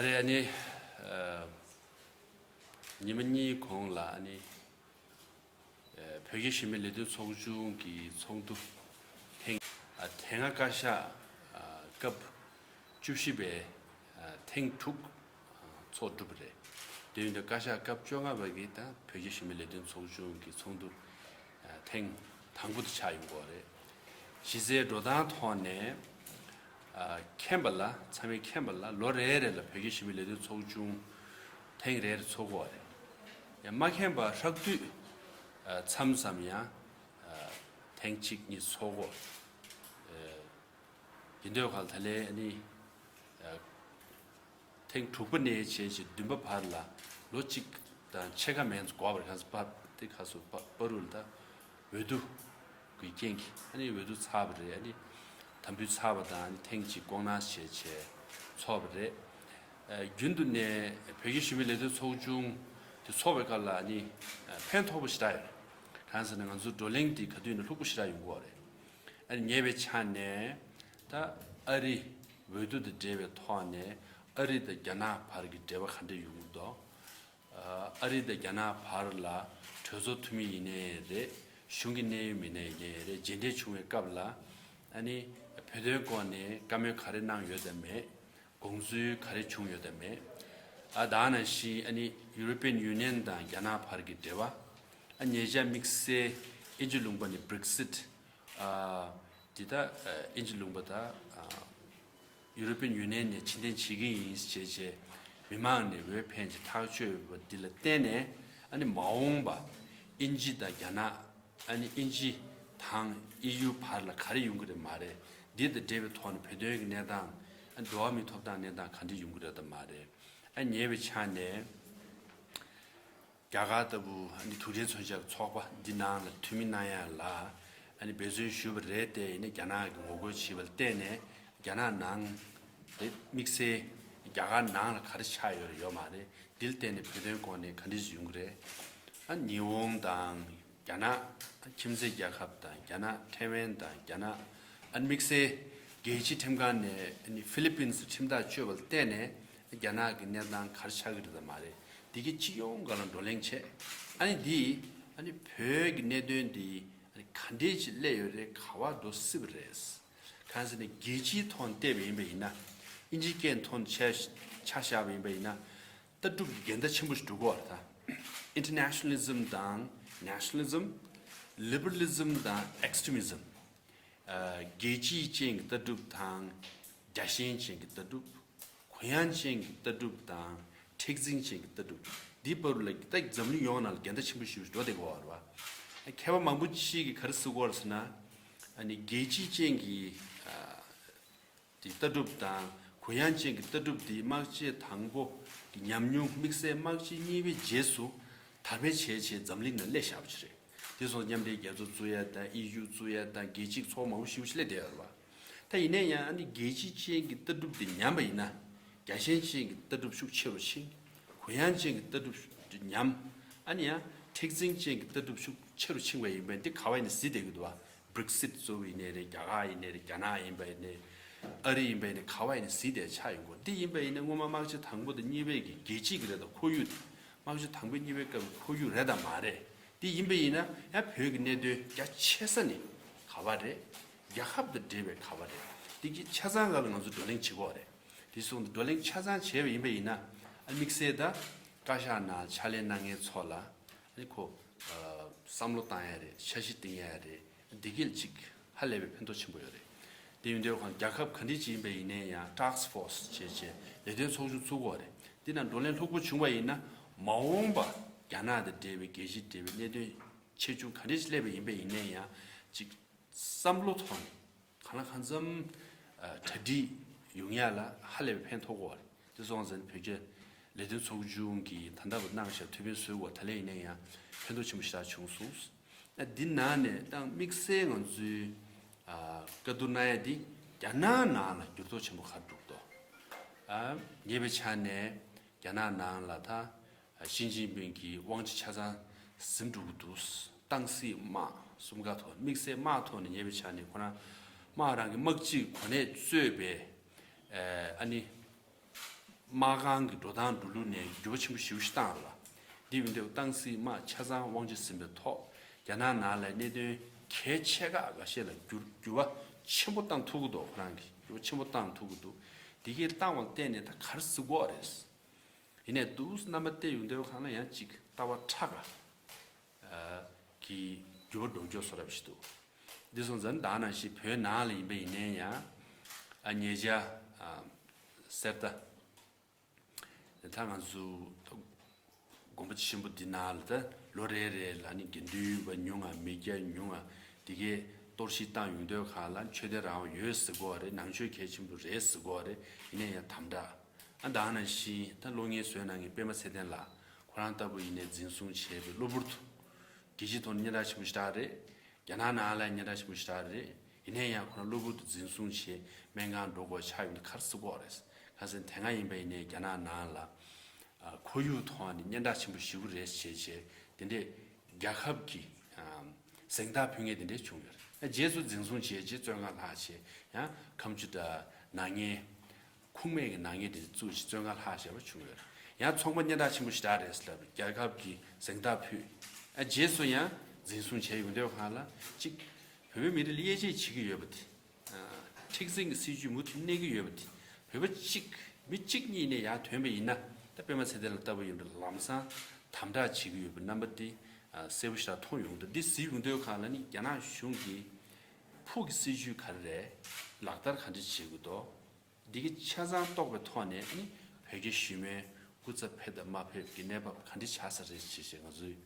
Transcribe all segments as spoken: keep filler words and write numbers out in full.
རེད། ཨ་ནི་ཨ་ཉི་མ་གཉིས་གོང་ལ་ཨ་ནི་ཨ་བོད་རྒྱ་ཞི་མོལ་ལས་དོན་ཚོགས་ཆུང་གི་ཚོགས་འདུ་ཐེངས་ཨ་དེ་སྔ་བཀའ་ཤག་ཨ་སྐབས་བཅུ་བཞི་པའི་ཨ་ཐེངས་དྲུག་ཨ་ཚོགས་གྲུབ་པ་རེད། དེ་ཡིན་དུས་བཀའ་ཤག་སྐབས་བཅོ་ལྔ་པ་གི་ད་བོད་རྒྱ་ཞི་མོལ་ལས་དོན་ཚོགས་ཆུང་གི་ཚོགས་འདུ་ཨ་ཐེངས་དང་པོ་དེ་ཆགས་ཡོང་གི་ཡོད་རེད། གཞི་རྩའི་འགྲོ་སྟངས་ཐོག་ནས་ཨ་མཁྱེན་པ་ལ་ཚང་མས་མཁྱེན་པ་ལ་ལོ་རེ་རེ་ལ་བོད་རྒྱ་ཞི་མོལ་ལས་དོན་ཚོགས་ཆུང་ཐེངས་རེ་རེ་ཚོགས་ཀྱི་ཡོད་རེད། ཡང་མ་མཁྱེན་པ་ཧྲག་བསྡུས་ཨ་མཚམས་མཚམས་ཡང་ཨ་ཐེངས་གཅིག་གཉིས་ཚོགས་ཀྱི་ཡོད་རེད། ཡིན་དུས་ག་ལ་ད་ལན་ཨ་ནི་ཨ་ཐེངས་དྲུག་པ་ནས་བྱས་བྱས་བདུན་པ་བར་ལ་ལོ་གཅིག་དང་ཕྱེད་ཀ་མན་ཙམ་འགོར་བ་རེད། གང་ཟེར་པ་དེ་ག་སོ་པ་པ་རུ་ལ་ད་འོས་བསྡུ་གི་རྐྱེན་གྱིས་ཨ་ནི་འོས་བསྡུ་ཚར་བ་རེད། ཨ་ནི་དམ་འབུལ་ཚར་བ་དང་ཨ་ནི་ཐེངས་གཅིག་ལྐོག་ནང་བྱས་བྱས་ཚོགས་པ་རེད། ཨ་རྒྱུན་དུ་ནས་བོད་ཀྱི་ཞི་བའི་ལས་དོན་ཚོགས་ཆུང་དེ་ཚོགས་པའི་སྐབས་ལ་ཨ་ནི་ཕན་ཐོགས་པོ་ཞེ་དྲག་ཡོད་རེད། གང་ཟེར་ན་ང་ཚོ་བགྲོ་གླེང་དེ་ག་དུས་ནས་ལྷུག་པོ་ཞེ་དྲག་ཡོང་གི་ཡོད་རེད། ཨ་ནི་ཉེ་བའི་ཆ་ནས་ད་ཨ་རི་འོས་བསྡུ་དང་འབྲེལ་བའི་ཐོག་ནས་ཨ་རི་དང་རྒྱ་ནག་བར་གྱི་འབྲེལ་བ་ག་འདྲ་ཡོང་གི་འདུག་ཨ་རི་དང་རྒྱ་ནག་བར་ལ་གྲོས་ཚོགས་འཐུས་མི་ཡིན་ནའི་རེད། གཞུང་གི་གནད་ཡོད་མི་སྣ་ཡིན་ནའི་རེད། མཇལ་འཕྲད་བྱུང་བའི་སྐབས་ལ་ཨ་ནི་བོད་དོན་སྐོར་ནས་བཀའ་མོལ་ག་རེ་གནང་ཡོད་དམ་མེད། དགོངས་ཚུལ་ག་རེ་བྱུང་ཡོད་དམ་མེད། ཨ་ད་ནང་བཞིན་ཨ་ནི་European Union དང་རྒྱ་ནག་བར་གྱི་འབྲེལ་བ། ཨ་ཉེ་ཆར་དམིགས་བསལ་དབྱིན་ཇི་ལུང་པ་ནས་Brexit ཨ་འདི་ད་ཨ་དབྱིན་ཇི་ལུང་པ་ད་ཨ་European Union ནས་ཕྱིར་འཐེན་བྱེད་ཀྱི་ཡིན་ཞེས་བྱས་མི་མང་ནས་འོས་འཕེན་ཆེད་ཐག་གཅོད་པ་འདི་ལ་བརྟེན་ནས་ཨ་ནི་མ་འོངས་པ་དབྱིན་ཇི་དང་རྒྱ་ནག་ཨ་ནི་དབྱིན་ཇི་དང་ཨི་ཡུ་བར་ལ་ག་རེ་ཡོང་གི་རེད་མ་རེད། འདི་དང་འབྲེལ་བའི་ཐོག་ནས་བོད་དོན་གྱི་གནས་སྟངས་ཨ་འགྲོ་བ་མིའི་ཐོབ་ཐང་གནས་སྟངས་ག་འདྲ་ཡོང་གི་རེད་དང་མ་རེད། ཨ་ཉེ་བའི་ཆ་ནས་རྒྱ་གར་ལྟ་བུ་ཨ་ནི་དུག་སྦྲེལ་མཚོན་ཆ་གི་ཚོགས་པ་འདི་ནང་ལ་འཐུས་མི་གནང་ཡ་ལ་ཨ་ནི་འབད་བརྩོན་ཞུས་པ་རེད་དེ། ཡིན་ནའི་རྒྱ་ནག་གི་ངོ་རྒོལ་བྱས་པ་ལ་བརྟེན་ནས་རྒྱ་ནག་ནང་དེ་དམིགས་བསལ་རྒྱ་གར་ནང་ལ་ག་རེ་ཆགས་ཡོད་རེད་ཡོད་མ་རེད། འདི་ལ་བརྟེན་ནས་བོད་དོན་སྐོར་ནས་ག་འདྲ་ཞིག་ཡོང་གི་རེད། ཨ་ཉི་ཧོང་དང་རྒྱ་ནག་ཁྱིམ་མཚེས་རྒྱལ་ཁབ་དང་རྒྱ་ནག་ཐའེ་ཝན་དང་རྒྱ་ནག་ཨ་དམིགས་བསལ་རྒྱལ་སྤྱིའི་ཁྲིམས་ཁང་ནས་ཨ་ནི་ཧྥི་ལི་པིན་སུ་ཁྲིམས་ཐག་གཅོད་པ་ལ་བརྟེན་ནས་རྒྱ་ནག་གི་གནས་སྟངས་ག་རེ་ཆགས་ཀྱི་རེད་དང་མ་རེད། འདི་གི་སྤྱི་ཡོངས་སྒང་ལ་བགྲོ་གླེང་བྱས། ཨ་ནི་འདིས་ཨ་ནི་བོད་ཀྱི་གནད་དོན་འདི་ཨ་ནི་ག་འདྲས་ཅིག་སླེབས་ཡོད་རེད། ག་བ་འགྲོ་སྲིད་པ་རེད། གང་ཟེར་ན་རྒྱལ་སྤྱིའི་ཐོག་ནས་བལྟས་པ་ཡིན་པ་ཡིན་ན། དབྱིན་ཇིའི་སྐད་ཐོག་ནས་ཆ་ཆ་བཞག་པ་ཡིན་པ་ཡིན་ན། ལྟ་གྲུབ་ཀྱི་འགལ་ཟླ་ཆེན་པོ་ཞིག་འགྲོ་གི་ཡོད་རེད་ད། Internationalism དང་Nationalism། Liberalism དང་Extremism། ཨ་རྒྱལ་སྤྱིའི་ཅན་གྱི་ལྟ་གྲུབ་དང་རྒྱ་ཞེན་ཅན་གྱི་ལྟ་གྲུབ། གུ་ཡངས་ཅན་གྱི་ལྟ་གྲུབ་དང་མཁྲེགས་འཛིན་ཅན་གྱི་ལྟ་གྲུབ། འདི་བར་ལ་ད་འཛམ་གླིང་ཡོངས་ནང་ལ་འགལ་ཟླ་ཆེན་པོ་ཞིག་འགྲོ་བསྡད་ཀྱི་ཡོད་རེད་བ། མཁས་པ་མང་པོ་ཅིག་གིས་ག་རེ་ཟེར་གྱི་ཡོད་རེད་ཟེར་ན། ཨ་ནི་རྒྱལ་སྤྱིའི་ཅན་གྱི་ཨ་དེ་ལྟ་གྲུབ་དང་གུ་ཡངས་ཅན་གྱི་ལྟ་གྲུབ་དེ་དམག་ཆེན་དང་པོ་གི་ཉམས་མྱོང་དམིགས་བསལ་དམག་ཆེན་གཉིས་པའི་རྗེས་སུ་དར་སྤེལ་བྱས་བྱས་འཛམ་གླིང་ནང་སླེབས་བཞག་པ་ཞིག་རེད། དེ་སོང་མཉམ་འབྲེལ་རྒྱལ་ཚོགས་བཙུགས་ཡ་དང་ཨི་ཡུ་བཙུགས་ཡ་དང་རྒྱལ་སྤྱིའི་ཚོགས་མང་པོ་ཞེ་པོ་ཅིག་སླེབས་བསྡད་ཡོད་རེད་བ། ད་ཡིན་ན་ཡང་ཨ་ནི་རྒྱལ་སྤྱིའི་ཅན་གྱི་ལྟ་གྲུབ་དེ་ཉམས་པ་ཡིན་ན། རྒྱ་ཞེན་ཅན་གྱི་ལྟ་གྲུབ་ཤུགས་ཆེ་རུ་ཕྱིན། གུ་ཡངས་ཅན་གྱི་ལྟ་གྲུབ་ཉམས། ཨ་ནི་ཡང་མཁྲེགས་འཛིན་ཅན་གྱི་ལྟ་གྲུབ་ཤུགས་ཆེ་རུ་ཕྱིན་པ་ཡིན་པས་འདི་ག་བ་ཡིན་ན་གཟིགས་བསྡད་ཀྱི་འདུག་བ། Brexit གཙོ་བོ་ཡིན་ནའི་རེད། རྒྱ་གར་ཡིན་ནའི་རེད། རྒྱ་ནག་ཡིན་པ་ཡིན་ནའི། ཨ་རི་ཡིན་པ་ཡིན་ནའི་ག་བ་ཡིན་ནའི་གཟིགས་བསྡད་ཆགས་ཡོང་གི་འདི་ཡིན་པ་ཡིན་ན་སྔོན་མ་དམག་ཆེན་དང་པོ་དང་གཉིས་པའི་གི་རྒྱལ་སྤྱི་གི་རེད་དང་ཁོར་ཡུག་དམག་ཆེན་དང་པོ་གཉིས་པའི་སྐབས་ཀྱི་ཁོར་ཡུག་རེད་དང་མ་རེད། འདི་ཡིན་པ་ཡིན་ན་ཡང་བོད་ཀྱི་གནད་དོན་རྒྱ་ཆེ་ས་ནི་ག་བ་རེད། རྒྱལ་ཁབ་དང་འབྲེལ་བའི་ག་བ་རེད། འདི་གི་ཆ་ཚང་སྒང་ལ་ང་ཚོ་བགྲོ་གླེང་བྱེད་དགོས་རེད། དེ་སོང་ཙང་བགྲོ་གླེང་ཆ་ཚང་བྱས་པ་ཡིན་པ་ཡིན་ན། ཨ་དམིགས་བསལ་ད་བཀའ་ཤག་ནང་ཕྱག་ལས་གནང་མཁན་ཚོ་ལ་ཨ་ནི་ཁོ་ཨ་བསམ་བློ་བཏང་ཡ་རེད། འཆར་གཞི་བཏིང་ཡ་རེད། འདི་གལ་ཅིག་ཧ་ལས་པའི་ཕན་ཐོགས་ཆེན་པོ་ཡོད་རེད། དེ་ཡིན་དུས་ཁོང་རྒྱལ་ཁབ་ག་འདྲ་ཅིག་ཡིན་པ་ཡིན་ནའི་ཡང་Task Force བྱས་བྱས་ལས་དོན་ཚོགས་ཆུང་བཙུགས་དགོས་རེད། འདི་ནང་བགྲོ་གླེང་ལྷུག་པོ་བྱུང་བ་ཡིན་ན་མ་འོངས་པ་རྒྱ་ནག་དང་འབྲེལ་བའི་རྒྱལ་སྤྱིའི་འབྲེལ་བའི་གནད་དོན་ཆེ་ཆུང་ག་འདྲ་ཞིག་སླེབས་པ་ཡིན་པ་ཡིན་ནའི་ཡང་ཅིག་བསམ་བློ་ཐོག་ནས་གང་ལ་གང་འཚམ་ཨ་གྲ་སྒྲིག་ཡོང་ཡ་ལ་ཧ་ལས་པའི་ཕན་ཐོགས་ཀྱི་ཡོད་རེད། དེ་སོང་ཙང་བོད་རྒྱ་ལས་དོན་ཚོགས་ཆུང་གིས་ད་ལྟ་བར་གནང་བཞག་ཐུགས་ཕན་གསོས་པ་ད་ལན་ཡིན་ན་ཡང་ཕན་ཐོགས་ཆེན་པོ་ཞེ་དྲག་བྱུང་སོང་། ཨ་འདི་ནང་ནས་ད་དམིགས་བསལ་ང་ཚོའི་ཨ་བཀའ་བསྡུར་གནང་ཡ་འདི་རྒྱ་ནག་ནང་ལ་འགྱུར་ལྡོག་ཆེན་པོ་ག་རེ་འགྲོ་གི་འདུག་ཨ་ཉེ་བའི་ཆ་ནས་རྒྱ་ནག་ནང་ལ་ད་ཨ་ཞི་ཅིན་ཕིང་གི་དབང་ཆ་ཆ་ཚང་ཟིན་འགྲོ་གི་འདུག་ཏང་སྲིད་དམག་གསུམ་ཀ་ཐོག་དམིགས་བསལ་དམག་ཐོག་ནས་ཉེ་བའི་ཆ་ནས་ཁོ་རང་དམག་རང་གི་དམག་སྤྱིའི་གོ་གནས་གཙོས་པའི་ཨ་ཨ་ནི་ དམག་ཁང་གི་འགྲོ་སྟངས་འགྲོ་ལུགས་ནས་འགྱུར་བ་ཆེན་པོ་ཞེ་པོ་ཞིག་བཏང་རེད་བ། འདི་ཡིན་དུས་ཏང་སྲིད་དམག་ཆ་ཚང་དབང་ཆ་ཟིན་པའི་ཐོག་རྒྱ་ནག་ནང་ལ་གནད་དོན་གལ་ཆེ་ཁག་འགའ་ཤས་ལ་འགྱུར་འགྱུར་བ་ཆེན་པོ་བཏང་ཐུབ་ཀྱི་འདུག་ཁོ་རང་གིས་འགྱུར་བ་ཆེན་པོ་བཏང་ཐུབ་ཀྱི་འདུག་འདི་གའི་བཏང་བ་ལ་བརྟེན་ནས་ད་ག་རེ་ཟེར་དགོས་རེད། ཡིན་ནའི་འདུག་རྣམ་པ་བལྟས་ཡོང་དུས་གང་ལ་ཡང་ཅིག་ལྟ་བ་ཕྲ་ག་གི་འགྱུར་བ་འགྲོ་འགྱོ་བཟོ་འདྲ་ཞིག་འདུག་འདི་སོང་ཙང་ད་ནང་བཞིན་བོད་ནང་ལ་ཡིན་པ་ཡིན་ནའི་ཡང་ཨ་ཉེ་ཆར་ཨ་གསེར་རྟ་ད་ང་ཚོ་དགོན་པ་ཆེན་པོ་འདི་ནང་ལ་ད་ལོ་རེ་རེ་ལ་ནི་དགེ་འདུན་པ་ཉུང་ང་མི་སྐྱ་ཉུང་ང་འདི་གའི་གཏོར་བཤིག་བཏང་ཡོང་དུས་གང་ལ་ཆོས་དད་རང་དབང་ཡོད་ཟེར་གོ་བ་རེད། ནང་ཆོས་གལ་ཆེན་པོ་རེད་ཟེར་གོ་བ་རེད། ཡིན་ནའི་ཡང་དམ་དྲག་ཨ་ད་ནང་བཞིན་ད་གློག་བརྙན་བཟོས་གནང་མཁན་པད་མ་ཚེ་བརྟན་ལགས་ཁོ་རང་ལྟ་བུ་ཡིན་ནའི་འཛིན་བཟུང་བྱས་པའི་གློ་བུར་དུ་རྒྱལ་སྤྱིའི་ཐོག་ནས་སྙན་གྲགས་ཆེན་པོ་ཞེ་དྲག་རེད། རྒྱ་ནག་ནང་ལ་སྙན་གྲགས་ཆེན་པོ་ཞེ་དྲག་རེད། ཡིན་ནའི་ཡང་ཁོ་རང་གློ་བུར་དུ་འཛིན་བཟུང་བྱས་སྨན་ཁང་འགྲོ་དགོས་ཆགས་ཡོང་དུས་ག་རེ་ཟེར་དགོས་རེད། ཁ་སང་དེ་སྔ་ཡིན་པ་ཡིན་ནའི་རྒྱ་ནག་ནང་ལ་ཨ་ཁོར་ཡུག་ཐོག་ནས་སྙན་གྲགས་ཆེན་པོ་ཞེ་པོ་རེད་བྱས་བྱས་དེ་འདྲས་རྒྱལ་ཁབ་ཀྱི་ཨ་གཟེངས་རྟགས་ཕུལ་མཁན་དེ་འདྲས་བྱུང་ཡོད་རེད། རྗེས་སུ་འཛིན་བཟུང་བྱས་རྗེས་བཙོན་ཁང་ལྷག་བྱས་ཡང་ཁ་མཆུ་དང་ནག་ཉེས། ཁུངས་མེད་ཀྱི་ནག་ཉེས་དེ་བཙུགས་ཤིང་བཙོན་ཁང་ལྷག་བཞག་པ་བྱུང་ཡོད། ཡང་ཚོང་པ་སྙན་གྲགས་ཆེན་པོ་ཞེ་དྲག་རེད་ཟེར་ལབ་རྒྱལ་ཁབ་ཀྱི་གཟེངས་རྟགས་ཕུལ། ཨ་རྗེས་སུ་ཡང་འཛིན་བཟུང་བྱས་ཡོང་དུས་གང་ལ་གཅིག་བོད་པའི་མི་རིགས་ལ་དབྱེ་འབྱེད་བྱེད་ཀྱི་ཡོད་པ་དེ། མཁྲེགས་འཛིན་གྱི་སྲིད་ཇུས་མུ་མཐུད་གནས་ཀྱི་ཡོད་པ་དེ། བོད་པ་གཅིག་མི་གཅིག་གཉིས་ནས་ཡར་ཐོན་པ་ཡིན་ན་ད་པད་མ་ཚེ་བརྟན་ལགས་ལྟ་བུ་ཡིན་པ་ལམ་སང་དམ་དྲག་བྱེད་ཀྱི་ཡོད་པའི་རྣམ་པ་དེ་གསལ་པོ་ཞེ་དྲག་མཐོང་ཡོང་འདུག་འདི་གཟིགས་ཡོང་དུས་གང་ལ་ནི་རྒྱ་ནག་གཞུང་གིས་ཕུགས་ཀྱི་སྲིད་ཇུས་ག་རེ་རེད། ལག་བསྟར་ག་འདྲ་བྱེད་དགོས་འདུག་འདི་གི་ཆ་ཚང་རྟོགས་པའི་ཐོག་ནས་ནི་བོད་རྒྱ་ཞི་མོལ་སྐུ་ཚབ་ཕེབས་དང་མ་ཕེབས་ཀྱི་གནས་བབ་ག་འདྲ་ཆགས་ས་རེད་ཅེས་ཞེས་ང་ཚོས་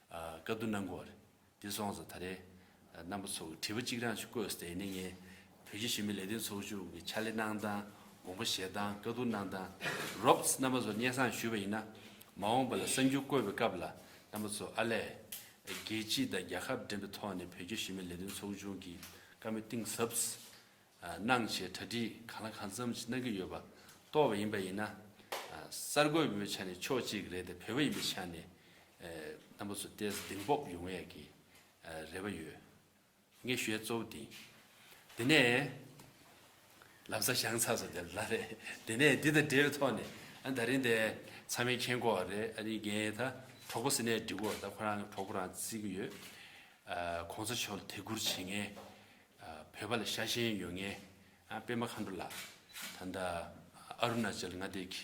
བཀའ་བསྡུར་གནང་དགོས་རེད། འདི་སོང་ཙང་ད་རེས་རྣམ་པ་ཚོ་གི་དྲི་བ་གཅིག་རང་ཞིག་བཀོད་ཟེར་ནས་ངས་བོད་རྒྱ་ཞི་མོལ་ལས་དོན་ཚོགས་ཆུང་གི་ཕྱག་ལས་གནང་སྟངས་དགོངས་པ་བཞེས་སྟངས་བཀའ་བསྡུར་གནང་སྟངས་རོབ་རྣམ་པ་ཚོ་སྙན་སེང་ཞུས་པ་ཡིན་ན་མ་འོངས་པ་ལ་གསར་འགྱུར་བཀོད་པའི་སྐབས་ལ་རྣམ་པ་ཚོ་ཨ་ལས་རྒྱལ་སྤྱི་དང་རྒྱལ་ཁབ་འགྲིམ་པའི་ཐོག་ནས་བོད་རྒྱ་ཞི་མོལ་ལས་དོན་ཚོགས་ཆུང་གིས་བཀའ་མོལ་གཏིང་ཟབ་གནང་བྱས་གྲ་སྒྲིག་གང་ལ་གང་འཚམ་ཞིག་གནང་གི་ཡོད་པ་རྟོགས་པ་ཡིན་པ་ཡིན་ན། གསར་འགོད་པའི་ཆ་ནས་ཕྱོགས་གཅིག་རེད་དེ་བོད་པ་ཡིན་པའི་ཆ་ནས་རྣམ་པ་ཚོ་ཏོག་ཙམ་གདེང་སྤོབས་ཡོང་ཡས་ཀྱི་རེ་བ་ཡོད། ངས་ཞུ་ཡས་གཙོ་བོ་དེ་ཡིན། དེ་ནས་ལམ་སང་བཞེངས་ཚར་སོང་དེ་ལ་རེད། དེ་ནས་འདི་དང་འབྲེལ་བའི་ཐོག་ནས་ཨ་ད་རིང་དེ་ཚང་མས་མཁྱེན་གྱི་ཡོད་རེད། ཨ་ནི་ངས་ད་གྲོགས་པོ་ཟེར་ནས་འབྲི་གི་ཡོད། ད་ཁོ་རང་གྲོགས་པོ་རང་བརྩི་གི་ཡོད། གོང་ས་མཆོག་ལ་དད་བཀུར་བྱེད་མཁན། བོད་པ་ལ་ཤ་ཞེན་ཡོད་མཁན། པད་མ་མཁའ་འགྲོ་ལགས། ད་ལྟ་ཨ་རུ་ན་ཅལ་མངའ་སྡེ་གི་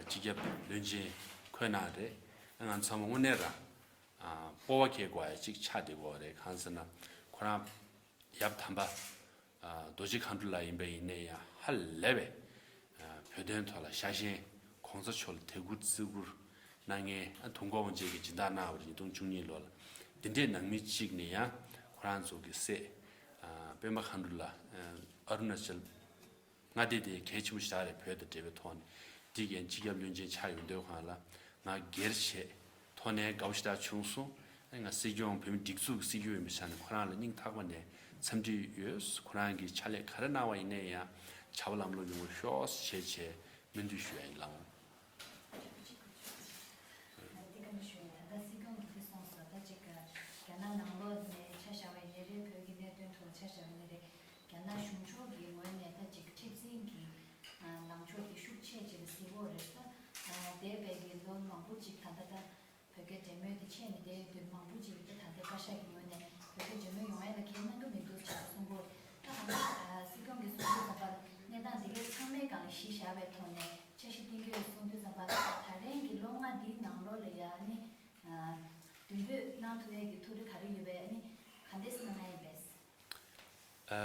སྤྱི་ཁྱབ་བློན་ཆེན་འཁོད་གནང་རེད། ང་ཚང་མ་དངོས་གནས་རང་སྤོབས་པ་སྐྱེ་དགོས་ཡ་གཅིག་ཆགས་བསྡད་ཀྱི་ཡོད་རེད། གང་ཟེར་ན་ཁོ་རང་ཡབ་དམ་པ་རྡོ་རྗེ་མཁའ་འགྲོ་ལགས་ཡིན་པ་ཡིན་ནའི་ཡང་ཧ་ལས་པའི་བོད་དོན་ཐོག་ལ་ཤ་ཞེན། གོང་ས་མཆོག་ལ་དད་བཀུར་བརྩི་བཀུར་གནང་མཁན། ཨ་དུང་དཀར་དབང་ཆེན་གྱིས་སྦྱིན་བདག་གནང་བ་རེད། ཉིས་སྟོང་བཅུ་གཉིས་ལོ་ལ། འདི་འདྲའི་ནང་མི་གཅིག་ནས་ཡང་ཁོ་རང་ཚོ་གི་སྲས་ཨ་པད་མ་མཁའ་འགྲོ་ལགས་ཨ་རུ་ན་ཅལ་མངའ་སྡེ་དེ་གལ་ཆེན་པོ་ཞིག་རེད། བོད་དང་འབྲེལ་བའི་ཐོག་ནས་འདི་གའི་སྤྱི་ཁྱབ་བློན་ཆེན་ཆགས་ཡོང་དུས་སྒང་ལ་ང་སྒེར་བྱས་ཐོག་ནས་དགའ་པོ་ཞེ་དྲག་བྱུང་སོང་། ཨ་ང་སྲིད་སྐྱོང་བོད་མི་སྒྲིག་འཛུགས་ཀྱི་སྲིད་སྐྱོང་ཡིན་པའི་ཆ་ནས་ཁོ་རང་ལ་སྙིང་ཐག་པ་ནས་འཚམས་འདྲི་ཡོད། ཁོ་རང་གིས་ཕྱག་ལས་ག་རེ་གནང་བ་ཡིན་ནའི་ཡང་བྱ་བ་ལམ་ལྷོང་ཡོང་བ་ཤོག་ཅེས་བྱས་སྨོན་འདུན་ཞུ་ཡ་ཡིན་ལགས། འདི་ག་ནས་ཞུ་ཡ། ད་ལྟ་སྲིད་སྐྱོང་གིས་འདི་གསུངས་སོང་། ད་ཅིག་རྒྱ་ནག་ནང་ལོགས་ནས་ཆ་བཞག་པ་ཡིན་ནའི་རེད། བོད་ཀྱི་གནད་དོན་ཐོག་ཆ་བཞག་པ་ཡིན་ནའི་རེད། རྒྱ་ནག་གཞུང་ཕྱོགས་ཀྱི་ངོས་ནས་ད་ཅིག་མཁྲེགས་འཛིན་གྱི་ལངས་ཕྱོགས་དེ་ཤུགས་ཆེ་ཅིག་གཟིགས་ཀྱི་ཡོད་རེད། ད་འདས་པའི་གི་ལོ་མང་པོ་ཅིག་ད་ལྟ་ད་བོད་རྒྱ་འབྲེལ་མོལ་དེ་ཆད་ནས་བསྡད་ཡོད་དུས་མང་པོ་ཅིག་གིས་ད་ལྟའི་བཀའ་ཤག་གི་ངོས་ནས་བོད་རྒྱ་འབྲེལ་མོལ་ཡོང་ཡ་ལ་ཁས་ལེན་གནང་གི་མི་འདུག་ཅེས་གསུངས་ཀྱི་ཡོད་རེད། ད་གང་ལྟར་སྲིད་སྐྱོང་གིས་གསུངས་དུས་ཙམ་པ་ལ་གནས་སྟངས་འདི་གའི་ཚང་མས་གང་གཞི་བཞག་པའི་ཐོག་ནས་འཆར་གཞི་བཏིང་གི་ཡོད་གསུངས་དུས་ཙམ་པ་ལ་ད་རིང་གི་ལོ་ལྔ་འདིའི་ནང་ལོགས་ལ་ཡ་ཨ་ནི་མདུན་སྐྱོད་གནང་ཐུབ་ཡ་གི་ཐུགས་རེ་ག་རེ་ཡོད་པས། ཨ་ནི་ག་འདྲས་གནང་ཡ་ཡིན་པས། ཨ་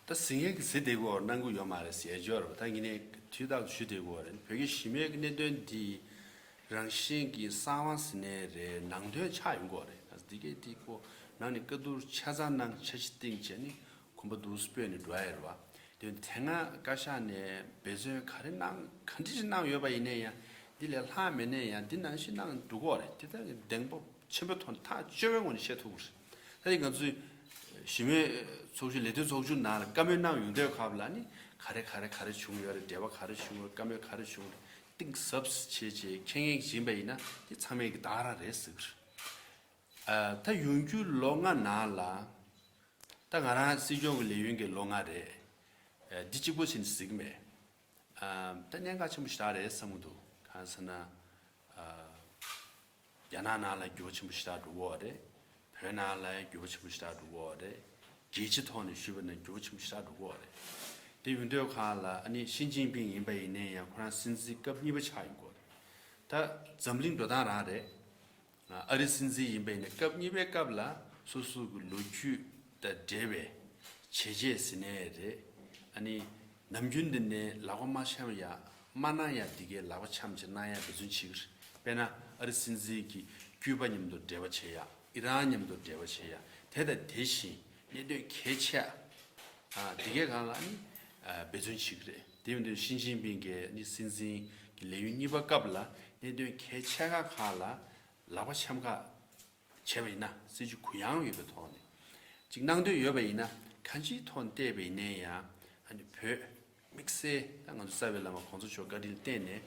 ད་གཟིགས་མཁན་གྱིས་གཟིགས་བསྡད་ཀྱི་ཡོད་རེད། གནང་གི་ཡོད་མ་རེད་ཟེར་ཡ་ཅིག་ཡོད་རེད་པ། ད་ངས་ནས་དུས་རྟག་ཏུ་ཞུ་བསྡད་ཀྱི་ཡོད་རེད། བོད་རྒྱ་ཞི་མོལ་གྱི་གནད་དོན་འདི་རང་བཞིན་གྱི་གསང་བ་ཟེར་ནའི་རེད། ནང་དོན་ཆགས་ཡོང་གི་ཡོད་རེད། ད་འདི་གས་འདི་ཁོ་ནང་ནས་བཀའ་བསྡུར་ཆ་ཚང་གནང་། འཆར་གཞི་བཏིང་བྱས་ནས་གོམ་པ་འདུག་སེ་སྤོས་ནས་འགྲོ་ཡ་རེད་པ། དེ་དེ་སྔ་བཀའ་ཤག་ནས་འབད་བརྩོན་ག་རེ་གནང་ག་འདྲ་ཞིག་གནང་ཡོད་པ་ཡིན་ནའི་ཡང་འདི་ལས་ལྷག་མེད་ནའི་ཡང་འདི་ནང་བཞིན་གནང་འགྲོ་གི་ཡོད་རེད། དེ་ལྟར་གདེང་སྤོབས་ཆེན་པོའི་ཐོག་ནས་ཐག་བཅད་པའི་ངོས་ནས་བཤད་ཐུབ་ཀྱི་རེད། ད་རེས་ང་ཚོའི་ཞི་མོལ་ཚོགས་ཆུང་ལས་དོན་ཚོགས་ཆུང་ནང་ལ་བཀའ་མོལ་གནང་ཡོང་དུས་སྐབས་ལ་ནི་ག་རེ་ག་རེ་ག་རེ་བྱུང་ཡོད་རེད། འབྲེལ་བ་ག་རེ་བྱུང་ཡོད། བཀའ་མོལ་ག་རེ་བྱུང་རེད། གཏིང་ཟབ་བྱས་བྱས་མཁྱེན་མཁན་ཞིག་ཡིན་པ་ཡིན་ན་དེ་ཚང་མས་ཀྱི་ད་ག་རང་རེད་ཟེར་གྱི་རེད། ཨ་ད་ཡོང་རྒྱུ་ལོ་ལྔ་ནང་ལ་ད་ང་རང་སྲིད་སྐྱོང་གི་ལས་ཡུན་གྱི་ལོ་ལྔ་རེད། ཨ་འདི་གཅིག་པོ་བྱས་ནས་ཟེར་གྱི་མེད། ཨ་ད་གནད་འགག་ཆེན་པོ་ཞེ་དྲག་རེད་བསམ་གྱི་འདུག་གང་ཟེར་ན། ཨ་རྒྱ་ནག་ནང་ལ་འགྱུར་བ་ཆེན་པོ་ཞེ་དྲག་འགྲོ་གི་ཡོད་རེད། བོད་ནང་ལ་འགྱུར་བ་ཆེན་པོ་ཞེ་དྲག་འགྲོ་གི་ཡོད་རེད། རྒྱལ་སྤྱིའི་ཐོག་ནས་ཞུས་པ་ན་འགྱུར་བ་ཆེན་པོ་ཞེ་དྲག་འགྲོ་གི་ཡོད་རེད། དེ་ཡིན་དུས་གང་ལ་ཨ་ནི་ཞི་ཅིན་ཕིང་ཡིན་པ་ཡིན་ནའི་ཡང་ཁོ་རང་སྲིད་འཛིན་སྐབས་གཉིས་པ་ཆགས་ཡོང་གི་ཡོད་རེད། ད་འཛམ་གླིང་འགྲོ་སྟངས་རང་རེད། ཨ་རི་སྲིད་འཛིན་ཡིན་པ་ཡིན་ན་སྐབས་གཉིས་པའི་སྐབས་ལ་སོ་སོ་གི་ལོ་རྒྱུས་དང་འབྲེལ་བའི་བྱས་རྗེས་ཟེར་ནའི་རེད། ཨ་ནི་ནམ་རྒྱུན་འདི་ནས་ལག་པ་མ་འཆང་ཡ་མ་གནང་ཡ་འདི་གའི་ལག་པ་འཆང་བྱས་གནང་ཡ་འབད་བརྩོན་བྱེད་ཀྱི་རེད། དཔེར་ན་ཨ་རི་སྲིད་འཛིན་གྱིས་ཀྱུ་པ་མཉམ་དུ་འབྲེལ་བ་བྱེད་ཡ། ཨི་རན་མཉམ་དུ་འབྲེལ་བ་བྱེད་ཡ། དེ་དང་དེ་བཞིན་གནད་དོན་གལ་ཆེ་ཨ་འདི་གའི་སྒང་ལ་ནི་ཨ་འབད་བརྩོན་བྱེད་ཀྱི་རེད། དེ་ཡིན་དུས་ཞི་ཅིན་ཕིང་གིས་ནི་སྲིད་འཛིན་གྱི་ལས་ཡུན་གཉིས་པ་སྐབས་ལ་གནད་དོན་གལ་ཆེ་ཁག་ཁག་ལ་ལག་པ་འཆང་ཁ་བྱས་པ་ཡིན་ན། སྲིད་ཇུས་གུ་ཡངས་ཡོད་པའི་ཐོག་ནས་ཅིག་གནང་འདོད་ཡོད་པ་ཡིན་ན། གང་ཅིའི་ཐོག་ནས་བལྟས་པ་ཡིན་ནའི་ཡང་ཨ་ནི་བོད་དམིགས་བསལ་ད་ང་ཚོ་རྩ་བའི་བླ་མ་གོང་ས་མཆོག་བཀའ་དྲིན་ལ་བརྟེན་ནས་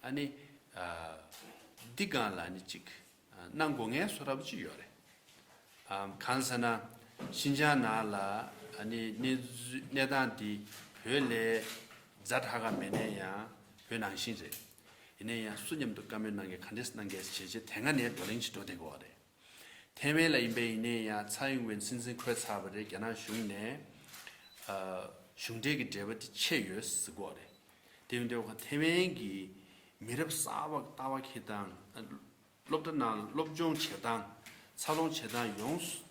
ཨ་ནི་ཨ་འདི་སྒང་ལ་ནི་ཅིག་གནང་དགོས་ངེས་བཟོ་འདྲ་པོ་ཅིག་ཡོད་རེད། ཨམ་གང་ཟེར་ན། ཤིན་ཅང་ནང་ལ་ཨ་ནི་གནས་ཚུལ་གནས་སྟངས་འདི་བོད་ལས་ཛ་དྲག་ག་མེད་ནའི་ཡང་བོད་ནང་བཞིན་རེད། ཡིན་ནའི་ཡང་སུ་མཉམ་དུ་བཀའ་མོལ་གནང་གལ་ག་འདྲས་གནང་གལ་བྱས་རྗེས་དེ་སྔ་ནས་བགྲོ་གླེང་ཅིག་འགྲོ་བསྡད་ཀྱི་ཡོད་རེད། ཐའེ་ཝན་ལ་ཡིན་པ་ཡིན་ནའི་ཡང་ཚའེ་ཡིན་ཝེན་སྲིད་འཛིན་འཁོད་ཚར་བ་རེད། རྒྱ་ནག་གཞུང་ནས་ཨ་གཞུང་འབྲེལ་གྱི་འབྲེལ་བ་དེ་ཆད་ཡོད་ཟེར་གྱི་ཡོད་རེད། དེ་ཡིན་དུས་ཐའེ་ཝན་གྱི་མི་རབས་གསར་པ་ལྟ་བ་འཁྱེར་སྟངས། སློབ་གྲྭ་ནང་སློབ་སྦྱོང་བྱེད་སྟངས། འཚར་ལོངས་བྱེད་སྟངས་ཡོངས་སུ་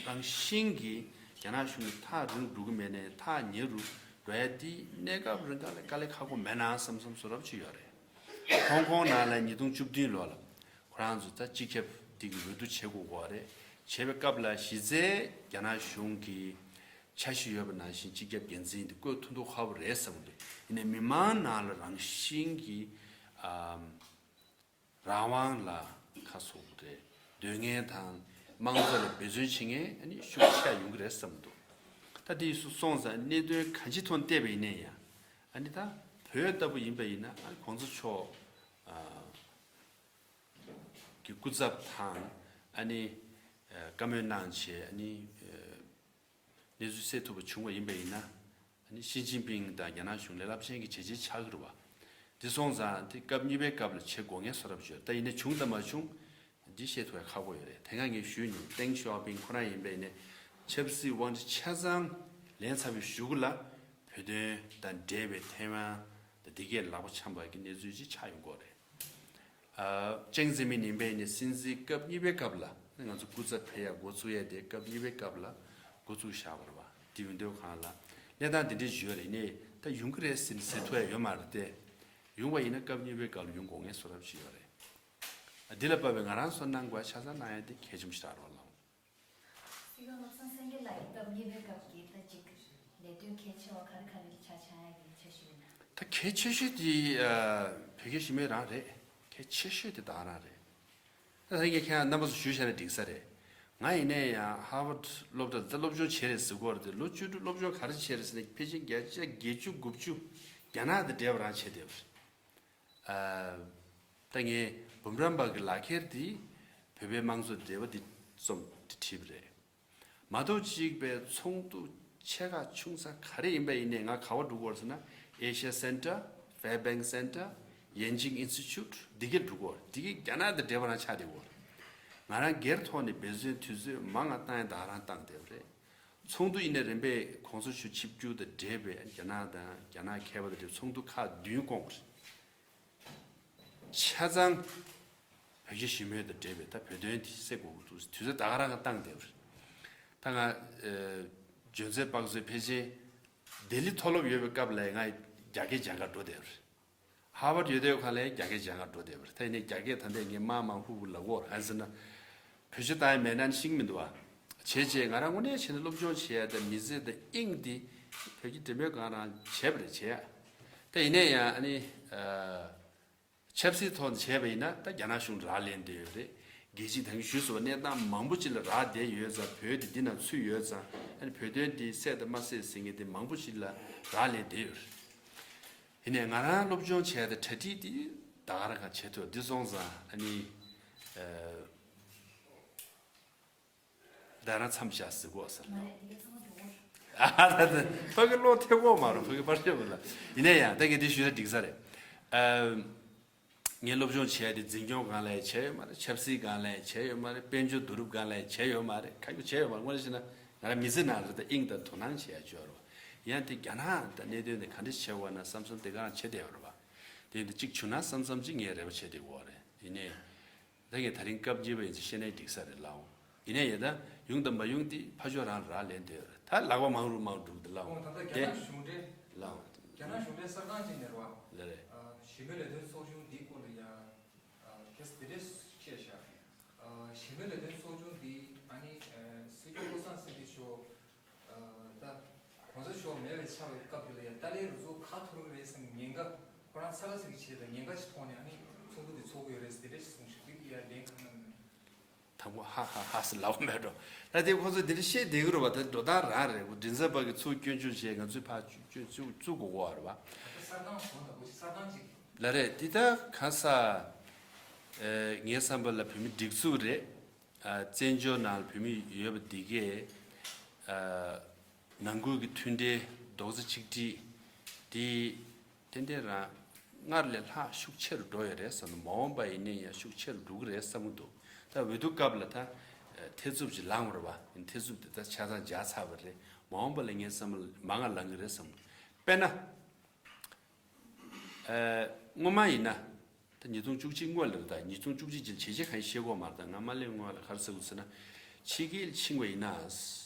རང་བཞིན་གྱིས་རྒྱ་ནག་གཞུང་གིས་ཐག་རིང་རུ་གི་མེད་ནས་ཐག་ཉེ་རུ་འགྲོ་ཡ་དེ་གནས་སྐབས་རིང་ག་ལ་དཀའ་ལས་ཁག་པོ་མེད་ན་བསམ་བསམ་བཟོ་འདྲ་པོ་ཅིག་ཡོད་རེད། ཧོང་ཀོང་ནང་ལ་ཉིས་སྟོང་བཅུ་བདུན་ལོ་ལ་ཁོ་རང་ཚོ་ད་སྤྱི་ཁྱབ་དེ་གི་འོས་བསྡུ་བྱེད་དགོས་པ་རེད། བྱེད་པའི་སྐབས་ལ་གཞི་རྩའི་རྒྱ་ནག་གཞུང་གི་འཆར་གཞི་ཡོད་པ་ནང་བཞིན་སྤྱི་ཁྱབ་འགན་འཛིན་དེ་བསྐོས་ཐུབ་མདོག་ཁ་པོ་རེད་བསམ་གི་འདུག་ཡིན་ནའི་མི་མང་ནང་ལ་རང་བཞིན་གྱིས་ཨམ། རང་དབང་ལ་ཁ་གསོ་དགོས་རེད། སྡོད་མཁན་དང་དམངས་གཙོ་ལ་འབད་བརྩོན་བྱེད་མཁན་ཨ་ནི་ཤུགས་ཆེ་ཡོང་གི་རེད་བསམ་འདུག་ད་དེ་སོང་ཙང་གནད་དོན་གང་ཅིའི་ཐོག་བལྟས་པ་ཡིན་ནའི་ཡང་ཨ་ནི་ད་བོད་ལྟ་བུ་ཡིན་པ་ཡིན་ན་ཨ་ནི་གོང་ས་མཆོག་ཨ་གི་སྐུ་ཚབ་དང་ཨ་ནི་ཨ་བཀའ་མོལ་གནང་བྱས་ཨ་ནི་ཨ་གནས་ཚུལ་སེལ་ཐུབ་པ་བྱུང་བ་ཡིན་པ་ཡིན་ན། ཨ་ནི་ཞི་ཅིན་ཕིང་དང་རྒྱ་ནག་གཞུང་ལས་རླབས་ཆེན་གྱི་བྱས་རྗེས་ཆགས་ཀྱི་རེད་བ། འདི་སོང་ཙང་དེ་སྐབས་གཉིས་པའི་སྐབས་ལ་བྱེད་དགོས་ངེས་བཟོ་འདྲ་པོ་ཡོད། ད་ཡིན་ན་བྱུང་དང་མ་བྱུང་འདི་བཤད་ཐུབ་ཡ་ཁག་པོ་ཡོད་རེད། དེ་སྔ་ངས་ཞུས་མྱོང་། ཏེང་ཞའོ་ཕིང་ཁོ་རང་ཡིན་པ་ཡིན་ནའི་ཆབ་སྲིད་དབང་ཆ་ཆ་ཚང་ལེན་ཚར་བའི་གཞུག་ལ་བོད་དོན་དང་འབྲེལ་བའི་ཐའེ་ཝན་དང་འདི་གས་ལག་པ་འཆང་བ་གི་གནས་ཚུལ་ཅིག་ཆགས་ཡོང་གི་རེད། ཨ་ཅེང་ཙེ་མིན་ཡིན་པའི་ནི་སྲིད་འཛིན་སྐབས་གཉིས་པའི་སྐབས་ལ་ང་ཚོ་སྐུ་ཚབ་ཕེབས་ཡ་འགོ་ཚུགས་ཡ་དེ་སྐབས་གཉིས་པའི་སྐབས་ལ་འགོ་ཚུགས་བཞག་པ་རེད་བ། དེ་ཡིན་དུས་གང་ལ་གནས་སྟངས་དེ་འདྲའི་ཞིག་ཡོད་རེད། ནས་ད་ཡོང་གི་རེད་ཟེར་ནས་ཟེར་ཐུབ་ཡ་ཡོད་མ་རེད་དེ། ཡོང་བ་ཡིན་ན་སྐབས་གཉིས་པའི་སྐབས་ལ་ཡོང་དགོས་ངེས་བཟོ་འདྲ་ཞིག་ཡོད་རེད། ཨ་འདི་ལ་དཔག་པའི་ང་རང་ཚོ་གནང་དགོས་ཆ་ཚང་གནང་ཡ་དེ་གལ་ཆེན་པོ་ཞིག་རེད་བ་ལགས། སྲིད་སྐྱོང་བློ་བཟང་སེང་གེ་ལགས་ཀྱི་སྐབས་གཉིས་པའི་སྐབས་ཀྱི་ད་ཅིག་ལས་དོན་གལ་ཆེ་བ་ག་རེ་ག་རེ་ཆ་བཞག་ཡ་གི་འཆར་གཞི་ཡོད་ན། ད་གལ་ཆེ་ཤོས་དེ་ཨ་བོད་རྒྱ་ཞི་མོལ་རང་རེད། གལ་ཆེ་ཤོས་དེ་ད་ག་རང་རེད། ད་ད་ངས་ཁྱེད་རྣམ་པ་ཚོ་ཞུས་བཞག་ན་འགྲིག་ས་རེད། ང་ཡིན་ནའི་ཡང་ཧར་ཝརཌ་སློབ་གྲྭ་ད་སློབ་སྦྱོང་བྱས་རེད་ཟེར་གོ་རེད་དེ། ལོ་བཅུ་དྲུག་སློབ་སྦྱོང་ག་རེ་བྱས་རེད་ཟེར་ན་ཕལ་ཆེར་བརྒྱ་ཆ་བརྒྱད་ཅུ་དགུ་བཅུ་རྒྱ་ནག་དང་འབྲེལ་བ་རང་བྱས་བསྡད་པ་རེད། ཨ་ད་ངས་འབུམ་རམས་པ་གི་ལག་ཁྱེར་དེ་བོད་པའི་དམངས་གཙོ་འབྲེལ་བ་དེ་རྩོམ་དེ་བྲིས་པ་རེད། མ་གཏོགས་གཅིག་པའི་ཚོགས་འདུ་ཆེ་ཁག་ཆུང་ས་ག་རེ་ཡིན་པ་ཡིན་ནའི་ང་ག་བ་འགྲོ་གི་ཡོད་ཟེར་ན། Asia Center, Fairbanks Center, Yenching Institute འདི་གར་འགྲོ་གི་ཡོད། འདི་གི་རྒྱ་ནག་དང་འབྲེལ་བ་རང་ཆགས་བསྡད་ཡོད། ང་རང་སྒེར་ཐོག་ནས་འབད་བརྩོན་དུས་ཚོད་མང་ང་བཏང་ཡ་ད་ག་རང་བཏང་བསྡད་པ་རེད། ཚོགས་འདུ་ཡིན་ན་རིམ་པས་གོང་ས་མཆོག་ཆིབས་བསྒྱུར་དང་འབྲེལ་བའི་རྒྱ་ནག་དང་རྒྱ་ནག་མཁས་པ་དང་འབྲེལ་ཚོགས་འདུ་ཁག་བདུན་བསྐོངས་པ་རེད། ཆ་ཚང་བོད་རྒྱ་ཞི་མོལ་དང་འབྲེལ་བའི་ད་བོད་དོན་དེ་སེལ་དགོས་ཀྱི་འདུག་དུས་ཚོད་ད་ག་རང་ག་བཏང་བསྡད་པ་རེད། ད་ང་ཨ་འཇོན་ཚོད་དཔག་ཚོད་ཕལ་ཆེར་ལྡི་ལི་མཐོ་སློབ་ཡོད་པའི་སྐབས་ལ་ང་རྒྱ་སྐད་སྦྱང་གར་འགྲོ་བསྡད་པ་རེད། ཧར་ཝརཌ་ཡོད་དུས་ག་ལ་རྒྱ་སྐད་སྦྱང་གར་འགྲོ་བསྡད་པ་རེད། ད་ཡིན་ནའི་རྒྱ་སྐད་ད་ལྟ་ངས་མང་མང་ཧུ་ཧུ་ལབ་ཀྱི་ཡོད་རེད། ཨ་ཟེར་ན། བེད་སྤྱོད་བཏང་ཡ་མེད་ན་ཤེས་ཀྱི་མི་འདུག་བ། བྱས་རྗེས་ང་རང་དངོས་གནས་བྱས་ན་སློབ་སྦྱོང་བྱེད་ཡ་དང་མི་ཚེ་དང་དབྱིངས་འདི་བོད་ཀྱི་འབྲེལ་མོལ་སྒང་རང་བྱས་པ་རེད་བྱས་ཡ། ད་ཡིན་ནའི་ཡང་ཨ་ནི་ཨ་ཆབ་སྲིད་ཐོག་ནས་བྱས་པ་ཡིན་ན་ད་རྒྱ་ནག་གཞུང་རག་ལས་བསྡད་ཡོད་རེད། རྒྱལ་སྤྱིའི་ད་གིན་ཞུས་སོང་བ་གནས་སྟངས་མང་པོ་ཅིག་ལ་རག་བསྡད་ཡོད་ཙང་། བོད་དེ་འདི་ན་ཚུད་ཡོད་ཙང་། ཨ་ནི་བོད་དོན་འདི་སེལ་དང་མ་སེལ་ཟེར་མཁན་དེ་མང་པོ་ཅིག་ལ་རག་ལས་བསྡད་ཡོད་རེད། ཡིན་ནའི་ང་རང་སློབ་སྦྱོང་བྱས་ཏེ་གྲ་སྒྲིག་དེ་ད་ག་རང་ག་བྱེད་ཐུབ། འདི་སོང་ཙང་ཨ་ནི་ཨ་ད་རང་མཚམས་བཞག་ཟེར་གོ་ཟེར། མ་རེད། འདི་ག་ཚང་མ་འགྲོ་གི་ ཨ་ད་ད་ཕ་གི་བློ་ཐེབས་ཀྱི་མ་རེད། ཕ་གི་པར་ཤོག་ལ། ཡིན་ན་ཡང་ད་གི་འདི་ཞུས་ན་འགྲིག་ས་རེད། ཨ། ངས་སློབ་སྦྱོང་བྱས་ཏེ་འཛིན་སྐྱོང་སྒང་ལ་ཡང་བྱས་ཡོད་མ་རེད། ཆབ་སྲིད་སྒང་ལ་ཡང་བྱས་ཡོད་མ་རེད། དཔལ་འབྱོར་བསྡུ་རུབ་སྒང་ལ་ཡང་བྱས་ཡོད་མ་རེད། ག་གེ་བྱས་ཡོད་མ་རེད། དངོས་གནས་བཤད་ན་ང་རང་མི་ཚེ་ནང་ལ་ད་དབྱིངས་དང་དོ་སྣང་བྱེད་ཡ་ཅིག་ཡོད་རེད་བ། ཡང་དེ་རྒྱ་ནག་དང་གནད་དོན་དེ་ག་འདྲ་བྱེད་དགོས་ན་བསམ་བསམ་དེ་ག་རང་བྱེད་བསྡད་ཡོད་རེད་བ། དེ་ཡིན་དུས་གཅིག་བྱུང་ན་བསམ་བསམ་ཅིག་ངས་རེ་བ་བྱས་བསྡད་ཡོད་རེད། ཡིན་ནའི། ད་ངས་ད་རིང་སྐབས་རྙེད་པ་ཡིན་ཚེ་བཤད་ན་འགྲིག་ས་རེད་ལགས། ཡིན་ན་ཡང་ད་ཡོང་དང་མ་ཡོང་དེ་ཕར་ཕྱོགས་རང་ལ་རག་ལས་བསྡད་ཡོད་རེད། ད་ལག་པ་མང་རུ་མང་རུ་འགྲོ་གི་འདུག་ལགས། ཨོ་ད་ལྟ་རྒྱ་ནག་གཞུང་འབྲེལ། ལགས། རྒྱ་ནག་གཞུང་འབྲེལ་གསར་ཁང་ཅིག་ནས་རེད་བ། ལགས་རེད། ཨ། གཞིས་སྤོའི་ལས་དོན་ཚོགས་ཆུང་འདིའི་སྐོར་ལ་ཡ། ཨ། ཁྱེད་འདི་འདྲས་བཤད་བཞག་ཨ། གཞིས་སྤོའི་ལས་དོན་ཚོགས་ཆུང་འདི་ཨ་ནི། ཨ། སྲིད་སྐྱོང་བློ་བཟང་སེང་གེ་མཆོག་ཨ། ད་གོང་ས་མཆོག་མེད་པའི་ཆགས་པའི་སྐབས་དེ་ལ་ཡ་ཏཱ་ལའི་རུ་ཚོགས་ཁ་འཐོར་གི་རེད་བསམ་གྱི་ཉེན་ཁ་ཁོ་རང་ཚ་ལ་ཚིག་གི་ཆེད་དུ་ཉེན་ཁ་ཞིག་མཐོང་ནས་ཨ་ནི་ཚོགས་འདུ་དེ་ཚོགས་ཀྱི་ཡོད་རེད་ཟེར་དེ་འདྲ་ཞིག་གསུངས་ཤག་འདི་ཡ་ལན་གང་ཡང་མེད། དང་པོ་ཧ་ཧ་ཧ་ཟེར་ལབ་མེད་འགྲོ། ད་དེ་ཁོ་ཚོ་དེ་འདྲ་བཤད་བསྡད་ཀྱི་རེད་བ། ད་འགྲོ་སྟངས་རང་རེད། འོ་མགྲིན་ཚབ་པ་གི་ཚུར་སྐྱོན་བརྗོད་བྱས་ང་ཚོས་ཕར་བཅུ་བཅུ་བཅུ་བཅུ་དགོས་གོ་བ་རེད་བ། ད་གསར་ཁང་གོང་དང་པོ་ཞིག་གསར་ཁང་ཅིག་ལ་རེད། འདི་ད་ག་ས། ཨེ། ངའི་བསམ་པ་ལ་བོད་མི་སྒྲིག་འཛུགས་རེད། ཨ། བཙན་བྱོལ་ནང་ལ་བོད་མི་ཡོད་པ་འདི་གས། ཨ། ནང་ཁུལ་གྱི་མཐུན་སྒྲིལ་རྡོག་རྩ་གཅིག་སྒྲིལ་འདི་ཏན་ཏན་རང་སྔར་ལས་ལྷག་ཤུགས་ཆེ་རུ་འགྲོ་ཡོད་རེད་བསམ། མ་འོངས་པ་ཡིན་ན་ཡང་ཤུགས་ཆེ་རུ་འགྲོ་གི་རེད་བསམ་གྱི་འདུག་ད་འོས་བསྡུ་སྐབས་ལ་ད་ཨ། ཐེ་ཚོམ་ཅིག་ལངས་པ་རེད་བ། ཐེ་ཚོམ་དེ་ད་ཆ་ཚང་འཇགས་ཚར་བ་རེད། མ་འོངས་པ་ལ་ངའི་བསམ་པ་ལ་མང་ང་ལངས་གི་རེད་བསམ། དཔེར་ན། ཨ། སྔོན་མ་ཡིན་ན། ད་ཉིས་སྟོང་བཅུ་གཅིག་སྔོན་ལ་རེད། ད་ཉིས་སྟོང་བཅུ་གཅིག་རྗེས་ལ་བྱས་རྗེས་གང་ཡང་བཤད་ཀྱི་ཡོད་མ་རེད། ད་ང་མ་སླེབས་སྔོན་ལ་ག་རེ་ཟེར་གྱི་ཡོད་ཟེར་ན། ཕྱི་རྒྱལ་ཕྱིན་པ་ཡིན་ན།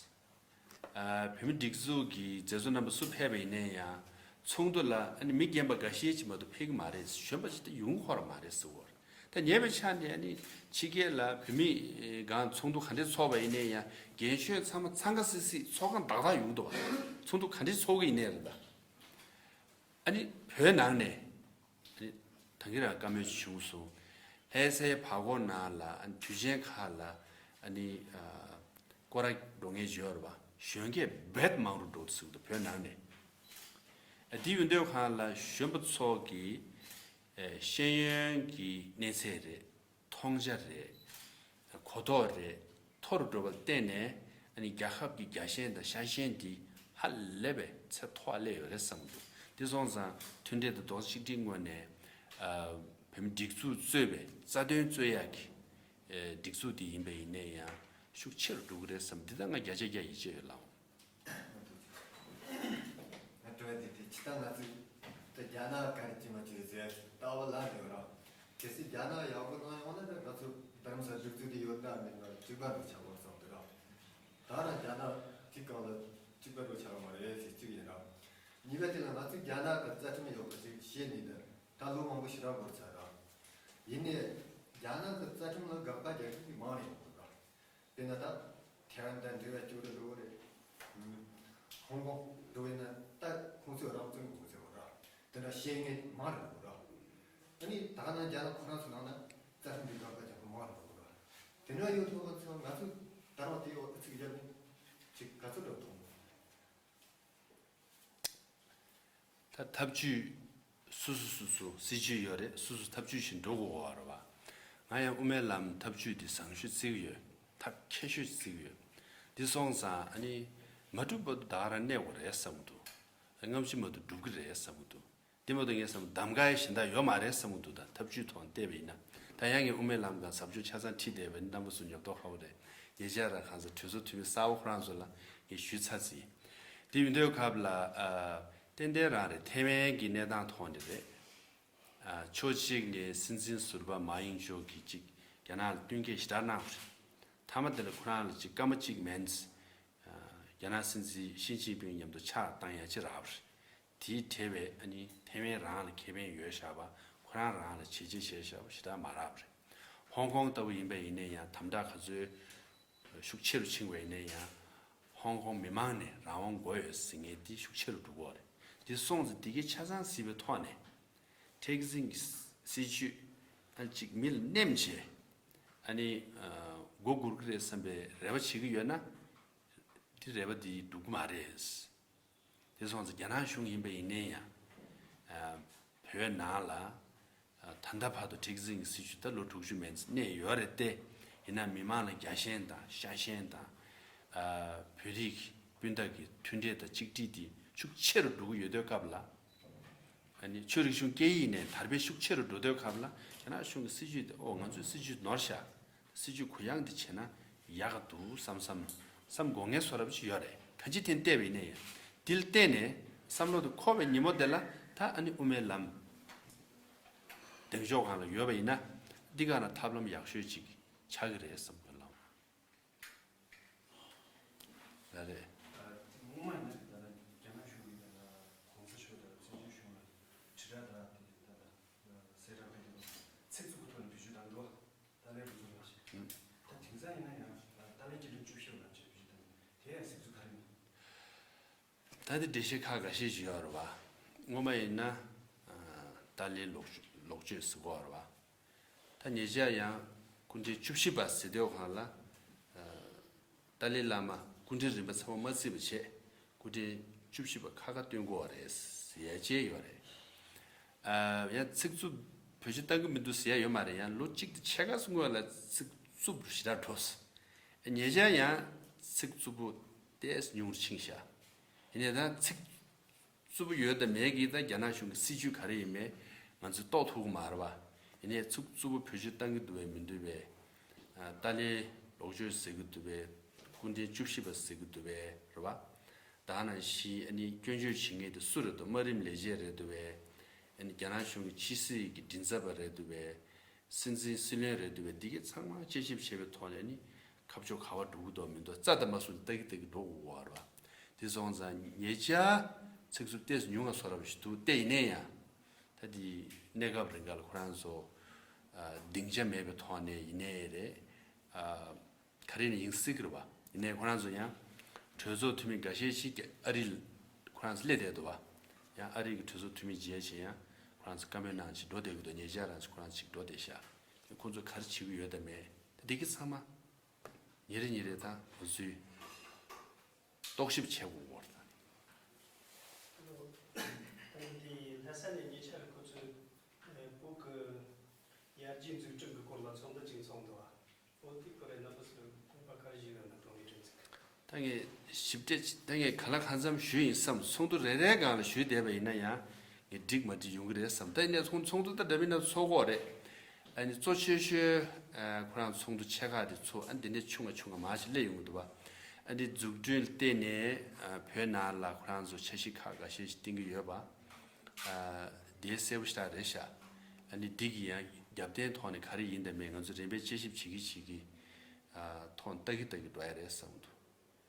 ཨ། བོད་མི་སྒྲིག་འཛུགས་ཀྱི་མཛད་གཙོ་རྣམ་པ་སུ་ཕེབས་པ་ཡིན་ན་ཡང་ཚོགས་འདུ་ལ་ཨ་ནི་མི་རྒན་པ་འགའ་ཤས་ཅིག་མ་གཏོགས་ཕེབས་ཀྱི་མ་རེད། གཞོན་པ་ཅིག་ད་ཡོང་ཁོ་རང་མ་རེད་ཟེར་བ་རེད། ད་ཉེ་བའི་ཆར་ནས་ཨ་ནི་ཕྱི་རྒྱལ་ལ་བོད་མི་སྒང་ཚོགས་འདུ་ག་འདྲས་ཚོགས་པ་ཡིན་ན་ཡང་རྒན་གཞོན་ཚང་མ་འཚང་ཁ་སིག་སིག་ཚོགས་ཁང་བདག་བདག་ཡོང་གི་འདུག་བ། ཚོགས་འདུ་ག་འདྲས་ཚོགས་ཀྱི་ཡིན་ནའི་རེད་ད། ཨ་ནི་བོད་ནང་ནས་ཨ་ནི་ད་གིན་རང་བཀའ་མོལ་ཞིག་བྱུང་སོང་། ལྷ་སའི་བར་སྐོར་ནང་ལ་ཨ་ནི་དུས་ཆེན་ཁག་ལ་ཨ་ནི་ཨ། སྐོར་ར་འགྲོ་མཁན་ཡོད་རེད་བ། གཞོན་སྐྱེས་རྦད་མང་རུ་འགྲོ་འདུག་ཟེར་གྱི་འདུག་བོད་ནང་ནས། ཨ། དེ་ཡོད་དུས་སྒང་ལ་གཞོན་པ་ཚོ་གི་ཨ། ཤེས་ཡོན་གྱི་གནས་ཚད་རེད། མཐོང་རྒྱ་རེད། གོ་རྟོགས་རེད། མཐོ་རུ་འགྲོ་བར་བརྟེན་ནས་ཨ་ནི་རྒྱལ་ཁབ་ཀྱི་རྒྱལ་ཞེན་དང་ཤ་ཞེན་འདི་ཧ་ལས་པའི་ཚད་མཐོ་བ་སླེབས་ཡོད་རེད་བསམ་གྱི་འདུག་དེ་སོང་ཙང་མཐུན་སྒྲིལ་དང་རྡོག་རྩ་གཅིག་སྒྲིལ་ངོས་ནས། ཨ། བོད་མི་སྒྲིག་འཛུགས་གཙོས་པའི་རྩ་དོན་རྩོད་ཡག་གི་ཨ། སྒྲིག་འཛུགས་འདི་ཡིན་པ་ཡིན་ན་ཡང་ཤུགས་ཆེ་རུ་འགྲོ་གི་རེད་བསམ། འདི་ད་ང་བརྒྱ་ཆ་བརྒྱ་ཡིད་ཆེས་ཡོད་ལགས། ང་དྲི་བ་འདི་དེ་ཇི་ལྟར་ང་ཚོས་ད་རྒྱ་ནག་ག་རེ་བྱེད་མ་བྱེད་ཟེར་ལྟ་བ་ལ་འདི་ར། གལ་སྲིད་རྒྱ་ནག་ཡག་པོ་གནང་ཡོང་ན་ད་ང་ཚོ་དྷ་རམ་ས་ལ་སྒྲིག་འཛུགས་དེ་ཡོད་ན་མེད་ན་གཅིག་པ་འགྲོ་ཆགས་པར་བསམ་འདུག་ར། ད་རང་རྒྱ་ནག་དེ་གང་ལ་གཅིག་པ་འགྲོ་ཆགས་མ་རེད་ཟེར་གཅིག་ཡིན་ར། གཉིས་པ་དེ་ལ་ང་ཚོས་རྒྱ་ནག་གི་རྩ་ཁྲིམས་ཡོད་པ་ཞིག་ཤེས་ནས་ད་ད་ལོ་མང་པོ་ཞེ་དྲག་འགོར་ཚར་ར། ཡིན་ནའི་རྒྱ་ནག་གི་རྩ་ཁྲིམས་ལ་དགག་པ་རྒྱག་མཁན་གྱི་མང་རེད་འགོར་ར། དཔེར་ན་ད་ཐའེ་ཝན་དང་འབྲེལ་བ་བཅོས་རེ་འགྲོ་གི་རེད། ཧོང་ཀོང་འགྲོ་ཡིན་ན་ད་ཁོང་ཚོས་རང་བཙན་དགོས་ཟེར་བ་ར། དེ་འདྲ་བཤད་མཁན་མང་རེད་འགོར་ར། ཨ་ནི་ད་ག་ནང་རྒྱ་ནག་ཁོ་རང་ཚོ་ནང་ན་རྩ་ཁྲིམས་འདི་དགག་པ་རྒྱག་མཁན་མང་རེད་འགོར་ར། དེ་འདྲ་ཡོད་དུས་ང་ཚོ་ང་ཚོས་ད་རང་དེ་ཡོད་ཨ་ཚིག་རྒྱབ་ནས་ཅིག་ག་ཚོད་འགྲོ་ཐུབ་མོད། ད་ཐབས་ཇུས་སོ་སོ་སོ་སོ་སྲིད་ཇུས་ཡོད་རེད། སོ་སོ་ཐབས་ཇུས་བཞིན་འགྲོ་དགོས་པ་རེད་བ། ང་ཡང་དབུ་མའི་ལམ་ཐབས་ཇུས་འདི་བཟང་ཤོས་བརྩི་གི་ཡོད། ཐབས་མཁས་ཤོས་བརྩི་གི་ཡོད། འདི་སོང་ཙང་ཨ་ནི་མ་འགྲུབ་བར་དུ་ད་ག་རང་གནས་དགོས་རེད་བསམ་གྱི་འདུག་སྔ་ཕྱི་མ་གཏོགས་འགྲུབ་ཀྱི་རེད་བསམ་གྱི་འདུག་འདི་མ་གཏོགས་ངས་བསམ་གདམ་ག་ཡ་གཞན་དག་ཡོད་མ་རེད་བསམ་གྱི་འདུག་ད་ཐབས་ཇུས་ཐོག་བལྟས་པ་ཡིན་ན། ད་ཡང་ངས་དབུ་མའི་ལམ་སྒང་ཟབ་སྦྱོང་ཆ་ཚང་ཁྲིད་བསྡད་པ་ཡིན་ན་རྣམ་པ་ཚོ་ཉོབ་ཏོ་ཁ་པོ་རེད། ཉེ་ཆར་རང་གང་ཟག་གྲོས་ཚོགས་འཐུས་མི་གསར་པ་ཁོ་རང་ཚོ་ལ་ངས་ཞུས་ཚར་ཟིན། དེ་ཡིན་དུས་སྐབས་ལ་ཨ། ཏན་ཏན་རང་རེད། ཐའེ་ཝན་གྱི་གནས་སྟངས་ཐོག་ནས་རེད། ཨ། ཕྱོགས་གཅིག་ནས་སྲིད་འཛིན་ཟུར་པ་མཱ་ཡིང་ཅོ་གིས་ཅིག་རྒྱ་ནག་ལ་བསྟུན་མཁས་ཞེ་དྲག་གནང་བ་རེད། མཐའ་མ་དེ་ལ་ཁོ་རང་ལ་ཅིག་སྐར་མ་གཅིག་མིན། ཨ། རྒྱ་ནག་སྲིད་འཛིན་ཞི་ཅིན་ཕིང་མཉམ་དུ་ཕྱག་བཏང་ཡ་ཅིག་རག་པ་རེད། དེའི་འབྲེལ་བའི་ཨ་ནི་ཐའེ་ཝན་རང་ལ་ཁེ་ཕན་ཡོད་བཞག་པ། ཁོ་རང་རང་ལ་བྱས་རྗེས་བྱས་བཞག་པ་ཞེ་དྲག་མ་རག་པ་རེད། ཧོང་ཀོང་ལྟ་བུ་ཡིན་པ་ཡིན་ན་ཡང་དམ་དྲག་ག་ཚོད་ཤུགས་ཆེ་རུ་ཕྱིན་པ་ཡིན་ན་ཡང་ཧོང་ཀོང་མི་མང་ནས་རང་དབང་དགོས་ཡོད་ཟེར་མཁན་དེ་ཤུགས་ཆེ་རུ་འགྲོ་གི་ཡོད་རེད། དེ་སོང་ཙང་དེ་གའི་ཆ་ཚང་གཟིགས་པའི་ཐོག་ནས་ཐེག་ཟིན་གྱི་སྲིད་བྱུས་ཨ་ནི་གཅིག་མི་ལ་སྣེམ་བྱས་ཨ་ནི་མགོ་སྒུར་གི་རེད་བསམ་པའི་རེ་བ་བྱེད་ཀྱི་ཡོད་ན། དེ་རེ་བ་དེ་འགྲུབ་ཀྱི་མ་རེད། དེ་སོང་ཙང་རྒྱ་ནག་གཞུང་ཡིན་པ་ཡིན་ནའི་ཡང་། ཨ། བོད་ནང་ལ་ཨ། ད་ལྟ་བར་དུ་ཐེག་ཟིན་གྱི་སྲིད་བྱུས་ད་ལོ་དྲུག་ཅུ་མན་ཙམ་གནས་ཡོད་རེད་དེ། ཡིན་ན་མི་མང་ལ་རྒྱལ་ཞེན་དང་ཤ་ཞེན་དང་། ཨ། བོད་རིགས་ སྤུན་ཟླ་གི་མཐུན་འབྲེལ་དང་གཅིག་སྒྲིལ་དེ་ཤུགས་ཆེ་རུ་འགྲོ་གི་ཡོད་དུས་སྐབས་ལ། ཨ་ནི་ཆོས་རིག་གཞུང་སྐད་ཡིག་ནས་དར་སྤེལ་ཤུགས་ཆེ་རུ་འགྲོ་དུས་སྐབས་ལ། རྒྱ་ནག་གཞུང་གི་སྲིད་ཇུས་དེ་ཨོ་ང་ཚོའི་སྲིད་ཇུས་ནོར་ཤག་སྲིད་ཇུས་གུ་ཡངས་དེ་བྱས་ན་ཡག་ག་འདུག་བསམ་བསམ་བསམ་དགོས་ངེས་བཟོ་འདྲ་པོ་ཅིག་ཡོད་རེད། གང་ཅི་ཐེན་བལྟས་པ་ཡིན་ན་ཡང་དེ་ལ་བརྟེན་ནས་བསམ་བློ་དེ་འཁོར་བའི་ཉིན་མོ་དེ་ལ་ད་ཨ་ནི་དབུ་མའི་ལམ་གདེང་འཇོག་སྒང་ལ་ཡོད་པ་ཡིན་ན་འདི་ག་ན་ཐབས་ལམ་ཡག་ཤོས་ཅིག་ཆགས་ཀྱི་རེད་བསམ་གི་ལགས། ལ་རེད། ངོ་མ་ཡིན་ན་ད་ལྟ་རྒྱ་ནག་གཞུང་གིས་ད་ལྟ་གོང་ས་མཆོག་དང་བཙན་བྱོལ་གཞུང་ལ་དྲིལ་བསྒྲགས་ད་དེ་ད་ལྟ་ཟེར་ར་བའི་ཚིག་རྩུབ་པོ་ཐོག་ནས་བེད་སྤྱོད་བཏང་འདུག་ཏཱ་ལའི་རུ་ཚོགས་ལ་བྱས། ད་དེང་སང་ཡིན་ན་ཡང་ཏཱ་ལའི་སྐྱིད་སྡུག་བཅུ་བཞི་ལ་བྱས་བེད་སྤྱོད་བཏང་འདུག་དེ་ཡང་ཚིག་རྩུབ་ག་རེ་མིན། ད་དེ་འགྲེལ་བཤད་ཁག་འགའ་ཤས་ཅིག་ཡོད་རེད་བ། སྔོན་མ་ཡིན་ན་ཏཱ་ལའི་ལོག་ལོག་སྤྱོད་ཟེར་གོ་རེད་བ། ད་ཉེ་ཆར་ཡང་སྐུ་ཕྲེང་བཅུ་བཞི་པ་ཟེར་དུས་སྒང་ལ། ཏཱ་ལའི་བླ་མ་སྐུ་ཕྲེང་རིམ་པ་ཚང་མ་མ་བརྩིས་པ་བྱས་སྐུ་ཕྲེང་བཅུ་བཞི་པ་ཁ་ཁ་སྟོན་གོ་རེད་ཟེར་ཡ་ཅིག་ཡོད་རེད། ཡང་ཚིག་རྩུབ་བེད་སྤྱོད་བཏང་གི་མི་འདུག་ཟེར་ཡ་ཡོད་མ་རེད། ཡང་ལོ་གཅིག་དང་ཕྱེད་ཀ་སྔོན་ལ་ཚིག་རྩུབ་ཞེ་དྲག་འགྲོ། ཉེ་ཆར་ཡང་ཚིག་རྩུབ་པོ་ཏོག་ཙམ་ཉུང་རུ་ཕྱིན་ཤག་ཡིན་ནའི་ད་ཚིག་རྩུབ་པོ་ཡོད་དང་མེད་ཀྱི་ད་རྒྱ་ནག་གཞུང་གི་སྲིད་ཇུས་ག་རེ་ཡིན་མིན་ང་ཚོས་རྟོགས་ཐུབ་ཀྱི་མ་རེད་བ། ཡིན་ནའི་ཚིག་རྩུབ་པོ་བེད་སྤྱོད་བཏང་གི་འདུག་པས་མི་འདུག་པས། ཏཱ་ལའི་ལོག་སྤྱོད་ཟེར་གི་འདུག་པས། སྐུ་ཕྲེང་བཅུ་བཞི་པ་ཟེར་གི་འདུག་པས་རེད་བ། ད་ནང་བཞིན་ཨ་ནི་སྐྱོན་བརྗོད་བྱེད་མཁན་དེ་སུ་རེད་འདུག་དམའ་རིམ་ལས་བྱེད་རེད་འདུག་པས། ཨ་ནི་རྒྱ་ནག་གཞུང་གི་ཕྱི་སྲིད་ཀྱི་མགྲིན་ཚབ་པ་རེད་འདུག་པས། སྲིད་འཛིན་སྲིད་བློན་རེད་འདུག་པས། འདི་གའི་ཚང་མ་དཔྱད་ཞིབ་བྱས་པའི་ཐོག་ནས་ནི་ཁ་ཕྱོགས་ག་བ་འགྲོ་གི་འདུག་མི་འདུག་རྩ་དང་མ་སུ་ལྟ་གི་ལྟ་གི་འགྲོ་དགོས་པ་རེད་བ། དེ་སོང་ཙང་ཉེ་ཆར་ཚིག་རྩུབ་ཏོག་ཙམ་ཉུང་བ་བཟོ་འདྲ་པོ་ཞིག་འདུག་དེ་ཡིན་ན་ཡང་ད་དེ་གནས་སྐབས་རིང་ག་ལ་ཁོ་རང་ཚོ་སྡིངས་ཆ་མེད་པའི་ཐོག་ནས་ཡིན་ནའི་རེད། ག་རེ་ནས་ཡིན་སྲིད་ཀྱི་རེད་བ། ཡིན་ནའི་ཁོ་རང་ཚོ་ཡང་གྲོས་ཚོགས་འཐུས་མི་འགའ་ཤས་ཤིག་གིས་ཨ་རི་ལ་ཁོ་རང་ཚོ་སླེབས་བསྡད་འདུག་བ། ཡང་ཨ་རི་གི་གྲོས་ཚོགས་འཐུས་མི་མཇལ་བྱས་ཡང་ཁོ་རང་ཚོ་བཀའ་མོལ་གནང་བྱས་འགྲོ་བསྡད་ཀྱི་འདུག་ཉེ་ཆར་རང་ཚོ་ཁོ་རང་ཚོ་ཞིག་འགྲོ་བསྡད་ཤག་ཁོ་ཚོ་ག་རེ་བྱེད་ཀྱི་ཡོད་དམ་མེད་ད་འདི་གི་ཚང་མ་ཉིན་རེ་ཉིན་རེ་ད་ང་ཚོས་རྟོག་ཞིབ་བྱེད་དགོས་སྐོར་དང་། ད་འདི་ལྷ་ས་ནས་ཉེ་ཆར་ཁོ་ཚོས་བོད་ཀྱི་ཡར་རྒྱས་འཛུགས་སྐྲུན་གྱི་སྐོར་ལ་ཚོགས་འདུ་ཅིག་ཚོགས་འདུག་བ། ཨོ་དེ་སྐོར་ལ་རྣམ་པ་ཚོས་དགོངས་པ་ག་རེ་བཞེས་ཡོད་ན་དྲང་བའི་དྲན་ཚིག་ད་ངས་ཞིབ་ཕྲ་ཅིག་ད་ངས་ག་ལ་གང་འཚམ་ཞུས་ཡིན་བསམ། ཚོགས་འདུ་རེ་རེའི་སྒང་ལ་ཞུས་བསྡད་པ་ཡིན་ན་ཡང་ངས་འགྲིག་མ་འགྲིག་ཡོང་གི་རེད་བསམ། ད་ཡིན་ནའི་ཚོགས་ཚོགས་འདུ་ད་འདྲ་མིན་ན་ཚོགས་ཀྱི་ཡོད་རེད། ཨ་ནི་གཙོ་ཆེ་ཤོས་ཁོ་རང་ཚོགས་འདུ་ཆེ་ཁག་དེ་ཚོ་ཨ་ནི་དེ་འདྲའི་ཆུང་ང་ཆུང་ང་མང་ཞིག་སླེབས་ཡོང་གི་འདུག་བ། ཨ་ནི་འཛུགས་སྐྲུན་ལ་བརྟེན་ནས་བོད་ནང་ལ་ཁོ་རང་ཚོ་འཆར་གཞི་ཁག་འགའ་ཤས་ཤིག་བཏིང་གི་ཡོད་པ། དེ་གསལ་པོ་ཞེ་དྲག་རེད་ཤག་ཨ་ནི་འདི་གི་ཡང་རྒྱབ་རྟེན་ཐོག་ནས་ག་རེ་ཡིན་དང་མིན་ང་ཚོ་རིམ་པས་དཔྱད་ཞིབ་བྱེད་ཀྱི་བྱེད་ཀྱི་ཐོག་ལྟ་གི་ལྟ་གི་འགྲོ་ཡ་རེད་བསམ་གི་འདུག་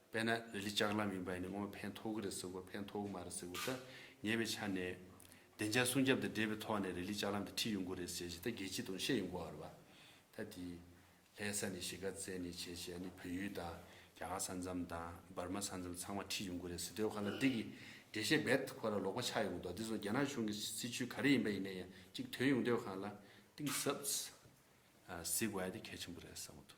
དཔེར་ན་རི་ལི་ལྕགས་ལམ་ཡིན་པ་ཡིན་ན་སྔོན་མ་ཕན་ཐོགས་ཀྱི་རེད་ཟེར་གོ་ཕན་ཐོགས་ཀྱི་མ་རེད་ཟེར་གོ་ད་ཉེ་བའི་ཆ་ནས་བདེ་འཇགས་སྲུང་སྐྱོབ་དང་འབྲེལ་བའི་ཐོག་ནས་རི་ལི་ལྕགས་ལམ་དེ་ཁྲིད་ཡོང་གི་རེད་ཟེར་ཞིག་ད་རྒྱལ་སྤྱིའི་ཐོག་བཤད་ཡོང་གི་ཡོད་རེད་བ། ད་དེ་ལྷ་ས་ནས་གཞིས་ཀ་རྩེ་ནས་བྱས་བྱས་ནས་བལ་ཡུལ་དང་རྒྱ་གར་ས་མཚམས་དང་འབར་མ་ས་མཚམས་ཚང་མ་ཁྲིད་ཡོང་གི་རེད་ཟེར་དུས་ཁ་ལ་འདི་གི་འགྲེལ་བཤད་རྦད་ཁོ་ར་ལོག་པ་ཆགས་ཡོང་གི་འདུག་འདི་ཚོ་རྒྱ་ནག་གཞུང་གི་སྲིད་བྱུས་ག་རེ་ཡིན་པ་ཡིན་ན་ཡང་གཅིག་ཐོན་ཡོང་དུས་ཁ་ལ་གཏིང་ཟབ་གཟིགས་དགོས་ཡ་དེ་གལ་ཆེན་པོ་རེད་བསམ་གི་འདུག